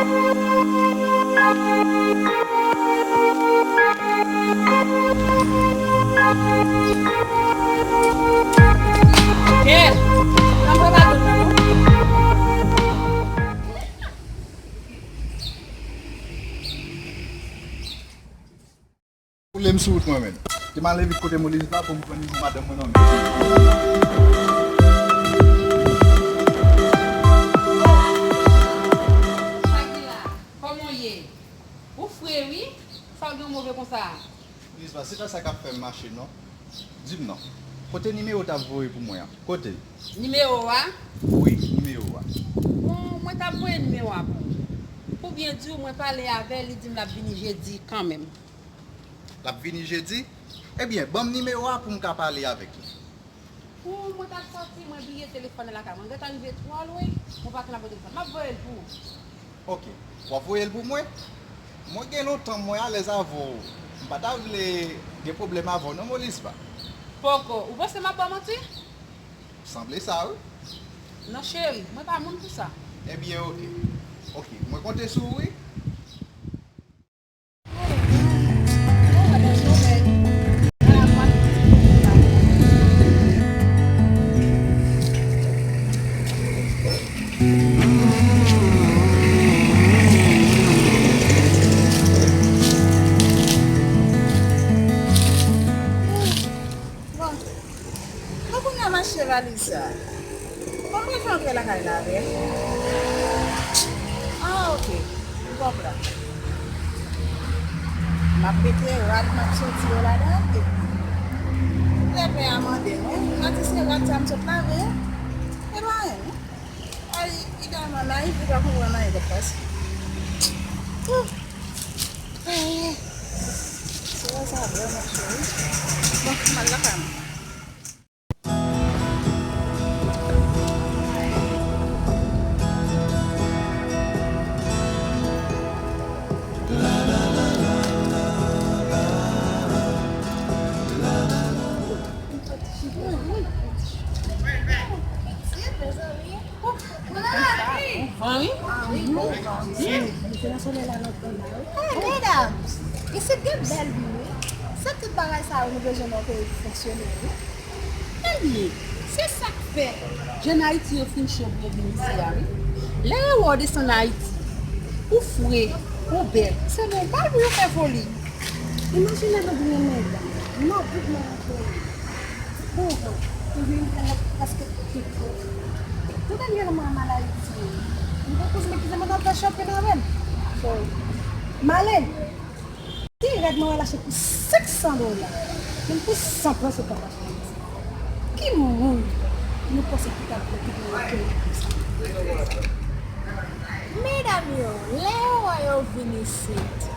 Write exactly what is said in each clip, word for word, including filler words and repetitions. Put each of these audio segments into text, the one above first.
Kè, sa m pran pa tout nan non. Koule m sou wout mwen menm. Te m ale vit kote Molis la pou m pran nivo madanm mwen nan men. Chagila, kòman w ye? Ou fre wi. Sa w gen w move konsa a? Molis la, se pa sa k ap fè m mache non. Di m non. Kote nimewo w t ap voye pou mwen an? Kote l? Nimewo a? Wi, nimewo a. Bon, mwen t ap voye nimewo a pou ou. Pou byen di w, mwen pale avè l, li di m l ap vini jedi kanmenm. L ap vini jedi? Ebyen, ban m nimewo a pou m ka pale avèk li. Pou mwen t ap sòti, mwen bliye telefòn nan lakay mwen. M gentan rive twò lwen, mwen pa t nan pote telefòn. M ap voye l pou ou. Ok. W ap voye l pou mwen? Mwen gen lontan mwen alèz avè w. M pa ta vle gen pwoblèm avè w non, Molisba. Poko. Ou panse m ap ba w manti? Sanble sa, wi. Non, cheri, mwen pa moun pou sa. Ebyen, ok. Ok, mwen konte sou ou, wi. Bon, bon, kounye a m achte valiz sa. Kòman mwen fè antre lakay la avè l? Ah, ok. M konprann. M ap mete rad m ap soti yo ladan, epi lè pè a mande m, wi, m a di se rad sa m sot lave a. E pa anyen, non. Ay, idalman, Nayv, li pa konprann anyen k ap pase. Ooh. Ay, ay. Se sa vrèman cho, wi. Bon, m al lakay mwen. Pitit, mezanmi. Ou van, wi. Ah wi, bon van. Byen. Hey, medam, isit gen bèl vi, wi. Se tout bagay sa yo nou bezwen nan yon peyi ki fonksyonèl, wi. Ebyen, se sa k fè jèn Ayiti yo fin cho pou yo vin isi a, wi. Lè yo wè w desann Ayiti, ou fre, ou bèl, se nòmal pou yo fè foli. Imajine nou gen medam, nan bouk nan yon peyi, bon van, ki vin pran prèske tout tèt. Tout dènyèman, m al Ayiti, m gen kouzin ki di m t ap fè shopping avè m. So, m ale. Ti rad mwen al achte pou senk san dola. Menm pou san frank se pa mache. Ki moun nou panse ki ta vle kite yo kenbe konsa? Medam yo, lè yo wè yo vin isit,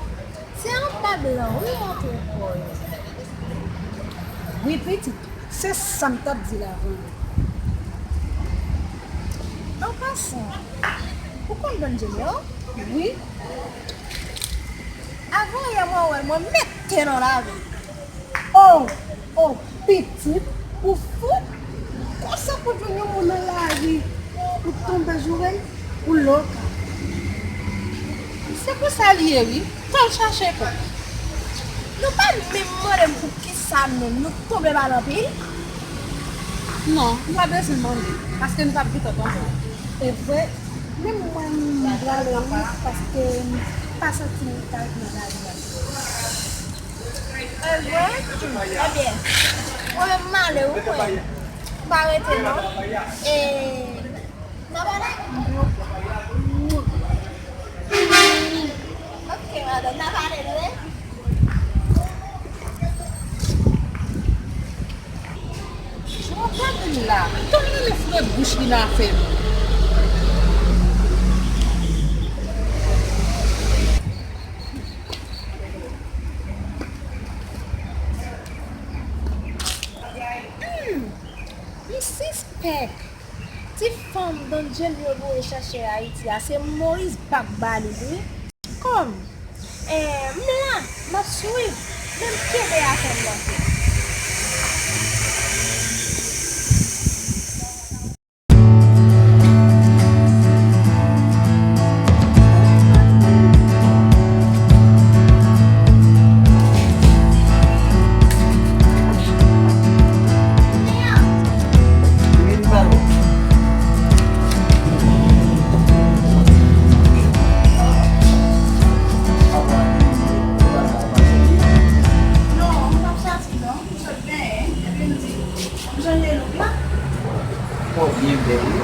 se anba blan, wi, yo antre kò yo. Wi, pitit, se sa m t ap di l avan. An pasan, ou konn Don Junior? Wi. Avan yè mwen wè l, mwen mete nan lavi. Oh, oh, pitit, ou fou? Konsa pou jwenn yon moun nan lari, ou tonbe joure l, ou loka. Se pou sa l ye, wi. Tan l chache pou. Nou pa menm mande m pou kisa menm, nou tonbe mal anpil? Non, nou pa bezwen mande, paske nou p ap gentan tonbe. E vre, menm mwen m prale wi, paske m pa santi m ka ret nan lari a. E vre? Ebyen, mwen menm m ale wi mwen. M pa rete non. E n a pale? Ok, madanm, n a pale vre? Jan w ap gade l la, tann li nan fre bouch li nan afè m. Hmm, m sispèk. Ti fanm Don Junior voye chache Ayiti a, se Moris Bak ba li l wi. Kòm, eh, m la, m ap swiv, men m kenbe afè m nan tou. Look la. Ou byen bèl, wi.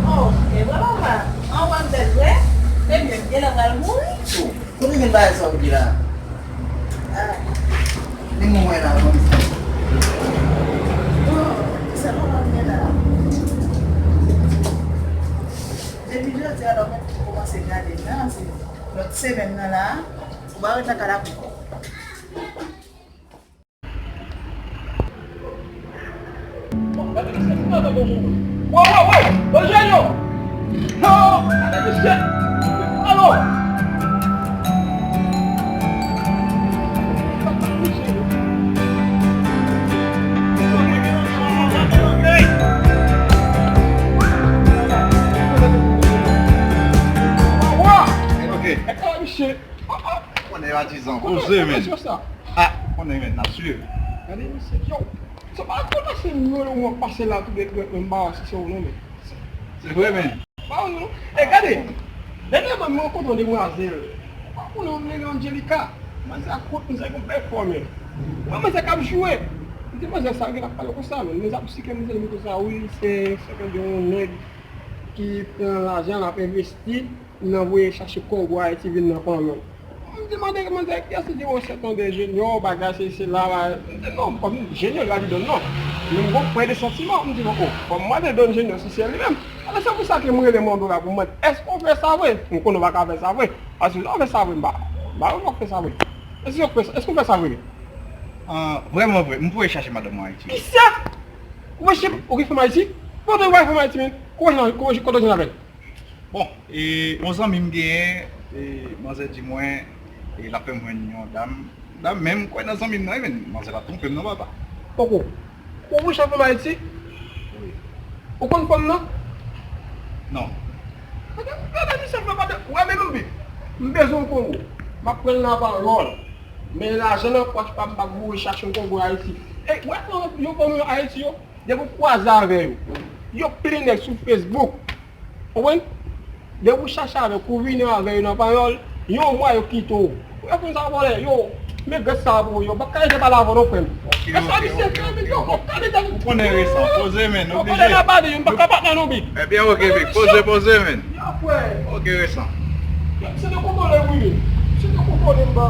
Oh, e vre papa. An wè m bèl vre? Ebyen, m genlè pral mouri. Oh, kote vin bagay sa w di la? Ah. Li mwen la, konn sa. Oh, se papa m gen la. Depi jodi a, lè w mèt kòmanse gade m la, se lòt semèn nan la, ou pa ret nan kay la ankò. Wo, wo, wo! Yo, Jenyo! Yo! Gade misye! Alo! Ok. Konnen yo atizan, koze men. Ah, konnen men, n ap swiv. Gade misye, yo. Se pa kote se nou yo pase la tou de grenn men ba si se ou non men. Se vre men. Pa ou non. E gade. Dènyèman m rankontre yon demwazèl. Ou pa konnen yon nèg Angelica. Manzè a kout, manzè gon bèl fòm. Mwen manzè k ap joure. M di manzè sa gen ap pale konsa men. Manzè ap sike m di konsa wi, se se ke gen yon nèg ki pran lajan l ap envesti. Nan voye chache kòb Ayiti vin nan panyòl. M te mande manzè kiyès li di, o se ton de Jenyo, bagay se, se la, la. M di non, kòm Jenyo li pa di don non. Men m gon pwen de santiman, m di bon, o, fò m mande don Jenyo si se li menm. Alò se pou sa ke m rele mande w la pou m mande, èske w fè sa vre? M konnen w pa ka fè sa vre. Paske lè w fè sa vre, m pa, m pa wè w fè sa vre. Èske w fè sa, èske w fè sa vre? Ah, vrèman vre, m voye chache madanm mwen Ayiti. Kisa? Ou voye chache, ou gen fanm Ayiti? Kote w voye fanm Ayiti, men? Kote w jwenn, kote w jwenn avè l? Bon, e, yon zanmi m genyen, e, manzè di mwen, e, l ap fè m jwenn yon dam. Dam, men m kwè nan zanmi m nan, wi, men manzè pa twonpe m non, papa. Poko. Ou kouche avè fanm Ayiti? Wi. Ou konn fanm nan? Non. Gade, gade misye fè pa de, wè men m bi. M bezwen yon Kongo. M ap pran l nan panyòl. Men lajan nan pòch pa m, m ap voye chache yon Kongo Ayiti. E, wè, yon fanm Ayiti yo, depi w kwaze avè yo, yo plen nèg sou Facebook. Ou konprann? Depi w chache avè l, ou vini avè yo nan panyòl, yon mwa yo kite w. Ou wè fanm sa vòlè, yo, men gèt sa pou yo. M p ap ka rete pale avè w non, frè m. Ok, ok, ok, ok, ok. Ou konnen resan, poze men, nou oblije. Yo pale nan pale, yo m p ap ka patnè non, big. Ebyen, ok, big, poze, poze men. Ok, resan. Se te kontwole wi, men. Se te kontwole m ba.